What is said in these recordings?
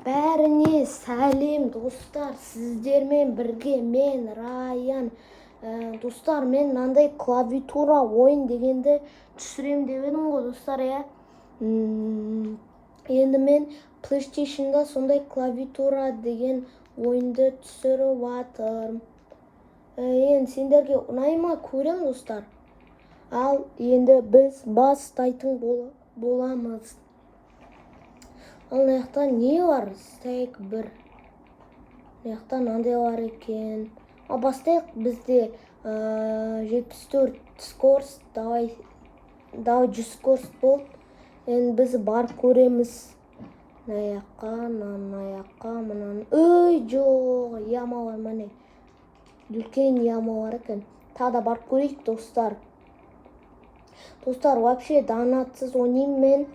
Бәріне сәлем, достар! Сіздермен бірге мен, Раян. Достар, мен мынандай клавиатура ойын дегенді түсірем деп едім ғой, достар, иә. Енді мен PlayStation'да сондай клавиатура деген ойынды түсіріп жатырмын. Енді сендерге ұнай ма, көрем, достар. Ал енді біз бастайтын боламыз. Ал мына жақта не бар? Стейк бір. Мына жақта мынандай бар екен. Ал бастайық, бізде 74 скорость. Давай, давай, 100 скорость болды. Енді біз барып көреміз. Мына жаққа, мына жаққа, мынаны. Ой, жоқ, яма бар, міне. Үлкен яма бар екен. Тағы да барып көрейік, достар. Достар, вообще донатсыз ойнаймын мен.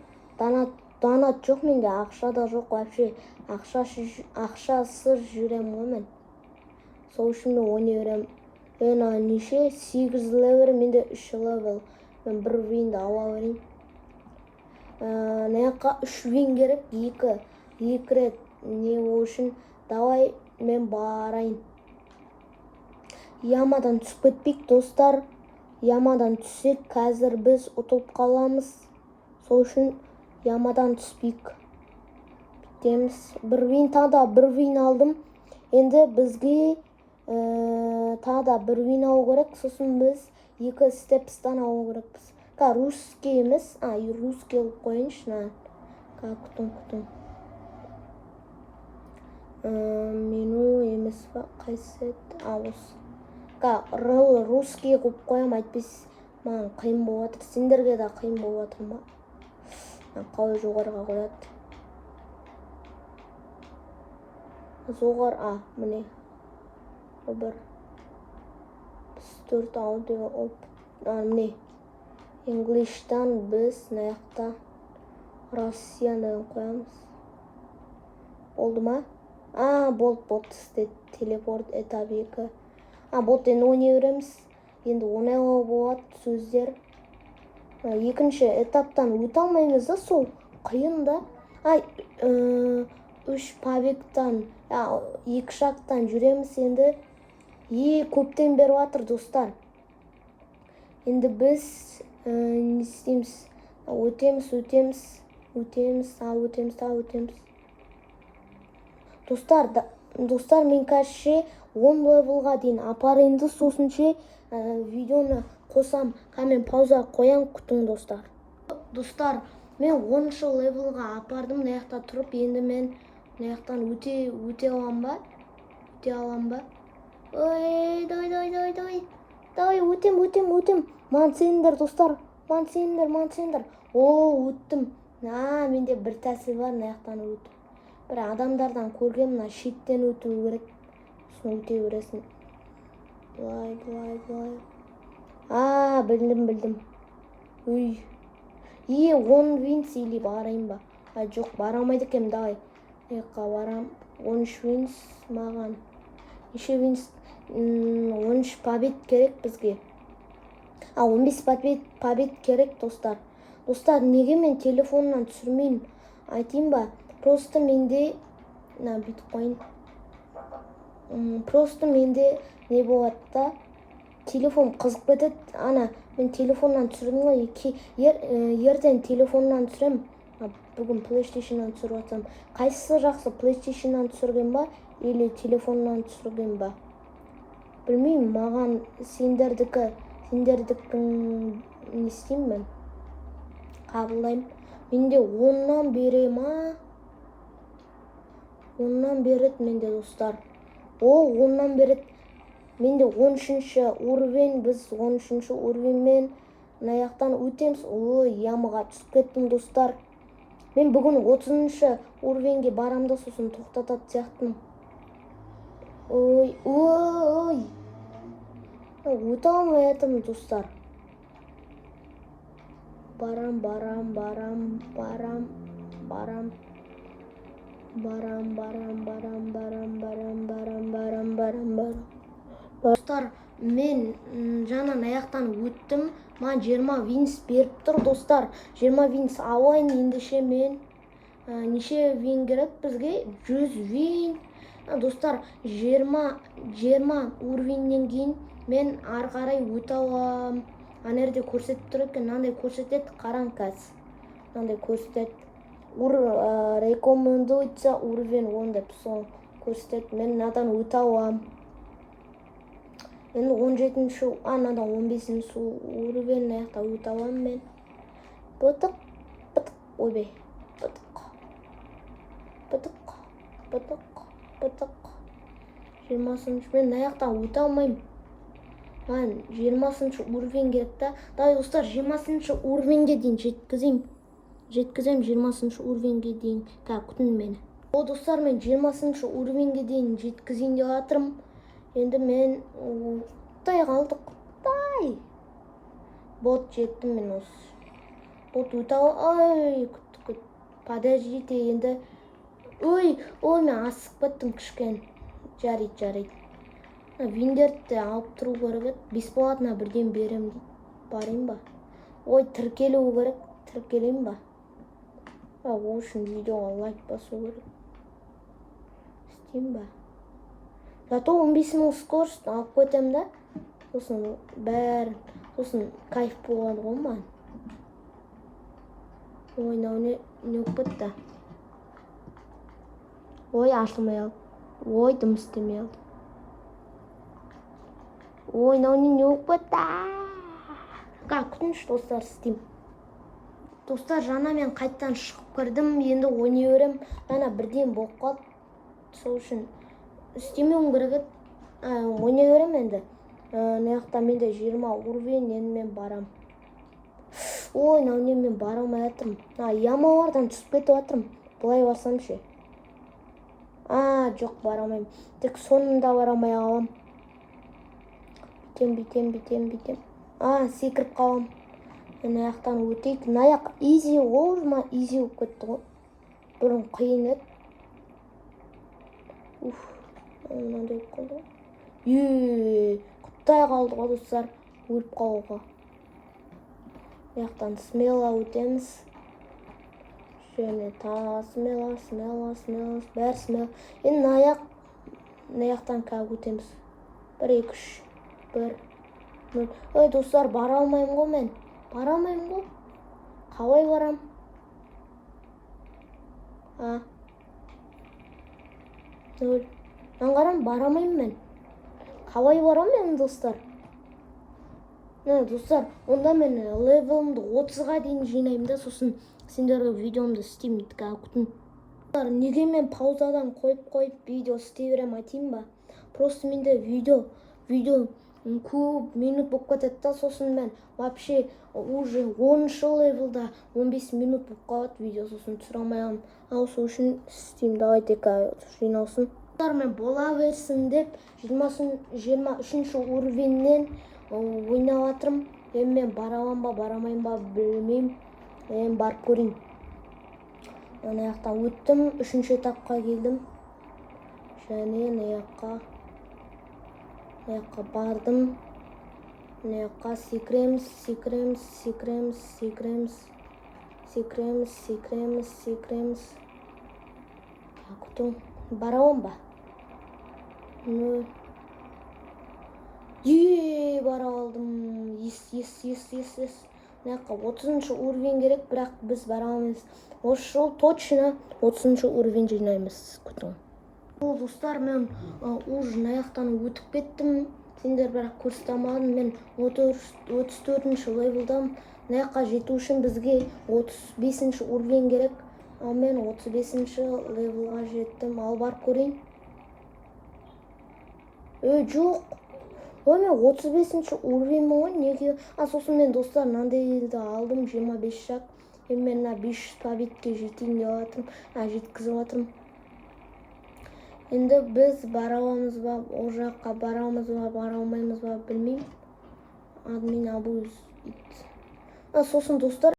Донат жоқ менде, ақша да жоқ вообще. Ақшасыз жүремін ғой мен. Сол үшін мен ойнай беремін. Мына неше? 8 левел, менде 3 левел. Мен бір винді ала берейін. Мына жаққа 3 вин керек, екі. Екі рет не болу үшін. Давай, мен барайын. Ямадан түсіп кетпейік, достар. Ямадан түссек, қазір біз ұтылып қаламыз. Сол үшін ямадан түспейік. Бүйтеміз. Бір вин, тағы да бір вин алдым. Енді бізге тағы да бір вин алу керек. Сосын біз екі степстан алу керекпіз. Ка русский емес, а, русский қылып қояйыншы мынаны. Ка күтің, күтің. Меню емес па? Қайсысы еді? А, осы. Ка русский қылып қоямын, әйтпесе маған қиын болып жатыр. Сендерге де қиын болып жатыр ма? Қалай жоғарыға қояды? Жоғары, а, міне. Бір. Біз төрт аудио оп. А, міне. English'тан біз мына жақта Россия деген қоямыз. Болды ма? А, болды, болды, істеді. Телепорт этап 2. А, болды, енді ойнай береміз. Енді оңайлау болады сөздер. Екінші этаптан өте алмаймыз да, сол қиын да. Ай, үш побегтан, екі шагтан жүреміз енді. Е, көптен беріп жатыр, достар. Енді біз не істейміз? Өтеміз, өтеміз, өтеміз, а, өтеміз, а, өтеміз. Достар, достар, мен қазір 10 левелға дейін апарайын да, сосын ше видеоны қосам. Қазір мен пауза қоям, күтің, достар. Достар, мен 10 левелға апардым мына жақта тұрып. Енді мен мына жақтан өте аламын ба? Өте аламын ба? Ой, давай, давай, давай, давай. Давай, өтем, өтем, өтем. Маған сеніңдер, достар. Маған сеніңдер, маған сеніңдер. О, өттім. А, менде бір тәсіл бар мына жақтан өтіп. Бір адамдардан көргем, мына шеттен өту керек. Сосын өте бересің. Былай, былай, былай. А, білдім, білдім. Үй. Е, 10 винс или барайын ба? А, жоқ, бара алмайды екенмін, давай. Мына жаққа барам. 13 винс маған. Неше винс? 13 побед керек бізге. А, 15 побед керек, достар. Достар, неге мен телефоннан түсірмеймін? Айтайын ба? Просто менде, мына бүйтіп қояйын. Просто менде не болады да, телефон қызып кетеді. Ана мен телефоннан түсірдім ғой, ертең телефоннан түсірем. Бүгін PlayStation'нан түсіріп жатсам, қайсысы жақсы, PlayStation'нан түсірген ба или телефоннан түсірген ба? Білмеймін, маған сендердікін не істеймін мен? Қабылдаймын. Менде 10-нан бере ма? 10-нан береді менде, достар. О, 10-нан береді. Менде 13-ші уровень, біз 13-ші уровеньмен мына жақтан өтеміз. Ой, ямаға түсіп кеттім, достар. Мен бүгін 30-шы уровеньге барам да, сосын тоқтататын сияқтымын. Ой, ой. Өте алмай жатырмын, достар. Барам, барам, барам, барам, барам. Барам, барам, барам, барам, барам, барам, барам, барам, барам. Достар, мен жаңа аяқтан өттім. Маған 20 винс беріп тұр, достар. 20 винс алайын ендеше мен. Неше вин керек бізге? 100 вин. Достар, 20 уровеньнен кейін мен ары қарай өте аламын. Ана жерде көрсетіп тұр екен, мынандай көрсетеді, қараң қазір. Мынандай көрсетеді. Рекомендуется уровень 10 деп сол көрсетеді. Мен мынадан өте аламын. Енді 17-ші, анадан 15-ші уровень, мына жақта өте аламын мен. Бытық, бытық, ойбай, бытық, бытық, бытық, бытық. 20-шы, мен мына жақтан өте алмаймын. Маған 20-шы уровень керек та. Давай, достар, 20-шы уровеньге дейін жеткізейін. Жеткіземін 20-шы уровеньге дейін. Так, күтін мені. О, достар, мен 20-шы уровеньге дейін жеткізейін деп жатырмын. Енді мен құттай қалды, құттай. Вот, жеттім мен осы. Вот, өте ай, күт, күт. Подождите, енді. Ой, ой, мен асығып кеттім кішкене. Жарайды, жарайды. Мына виндерді де алып тұру керек еді. Бесплатно бірден беремін дейді. Барайын ба? Ой, тіркелу керек. Тіркелейін ба? А, ол үшін видеоға лайк басу керек. Істеймін ба? Зато 15 мың скорость алып кетемін да. Сосын бәрін, сосын кайф болады ғой маған. Ой, мынау не болып кетті? Ой, ашылмай қалды. Ой, дым істемей қалды. Ой, мынау не болып кетті? Ка, күтіңізші, достар, істеймін. Достар, жаңа мен қайттан шығып кірдім, енді ойнай беремін. Ана бірден болып қалды. Сол үшін істемеуім керек еді. Ойнай беремін енді. Мына жақта менде 20 уровень, енді мен барам. Ой, мынау не, мен бара алмай жатырмын. Мына ямалардан түсіп кетіп жатырмын. Былай барсам ше? А, жоқ, бара алмаймын. Тек соңында бара алмай қаламын. Бүйтем, бүйтем, бүйтем, бүйтем. А, секіріп қаламын. Мына жақтан өтейік. Мына жақ изи ғой, ма, изи болып кетті ғой. Бұрын қиын еді. Уф, мынандай болып қалды ғой. Е, құттай қалды ғой, достар, өліп қалуға. Мына жақтан смело өтеміз. Және тағы смело, смело, смело, бәрі смело. Енді мына жақтан қазір өтеміз. Бір, екі, үш, бір, нөл. Ой, достар, бара алмаймын ғой мен. Бара алмаймын ғой. Қалай барам? А. Нөл. Мынаны қарам, бара алмаймын мен. Қалай барам мен, достар? Міне, достар, онда мен левелімді 30-ға дейін жинаймын да, сосын сендерге видеомды істеймін. Күтін. Неге мен паузадан қойып қойып видео істей беремін, айтайын ба? Просто менде видео көп минут болып кетеді да, сосын мен вообще уже 10-левелда 15 минут болып қалады видео, сосын түсіре алмай қаламын. Ал сол үшін істеймін. Давайте, жиналсын. Мен бола берсін деп 23-ші уровеньнен ойнап жатырмын. Енді мен бара аламын ба, бара алмаймын ба, білмеймін. Енді барып көрейін. Ана жақтан өттім, үшінші этапқа келдім. Және мына жаққа бардым. Мына жаққа секіреміз, секіреміз, секіреміз, секіреміз, секіреміз, секіреміз, секіреміз. Күтің, бара аламын ба? Нөл. Е, бара алдым. Ес, ес, ес, ес, ес. Мына жаққа 30-уровень керек, бірақ біз бара алмаймыз. Осы жол точно 30-уровень жинаймыз, күтің. Ол, достар, мен уже мына жақтан өтіп кеттім. Сендер бірақ көрсете алмадым. Мен 34-левелдамын. Мына жаққа жету үшін бізге 35-уровень керек. Ал мен 35-левелға жеттім. Ал барып көрейін. Ей, жоқ. Ой, мен 35-уровеньмін ғой, неге? А, сосын мен, достар, мынандайды алдым, 25 шаг. Енді мен мына 500 победке жетейін деп жатырмын. А, жеткізіп жатырмын. Енді біз бара аламыз ба, ол жаққа барамыз ба, бара алмаймыз ба, білмеймін. Админ абуз. А, сосын, достар.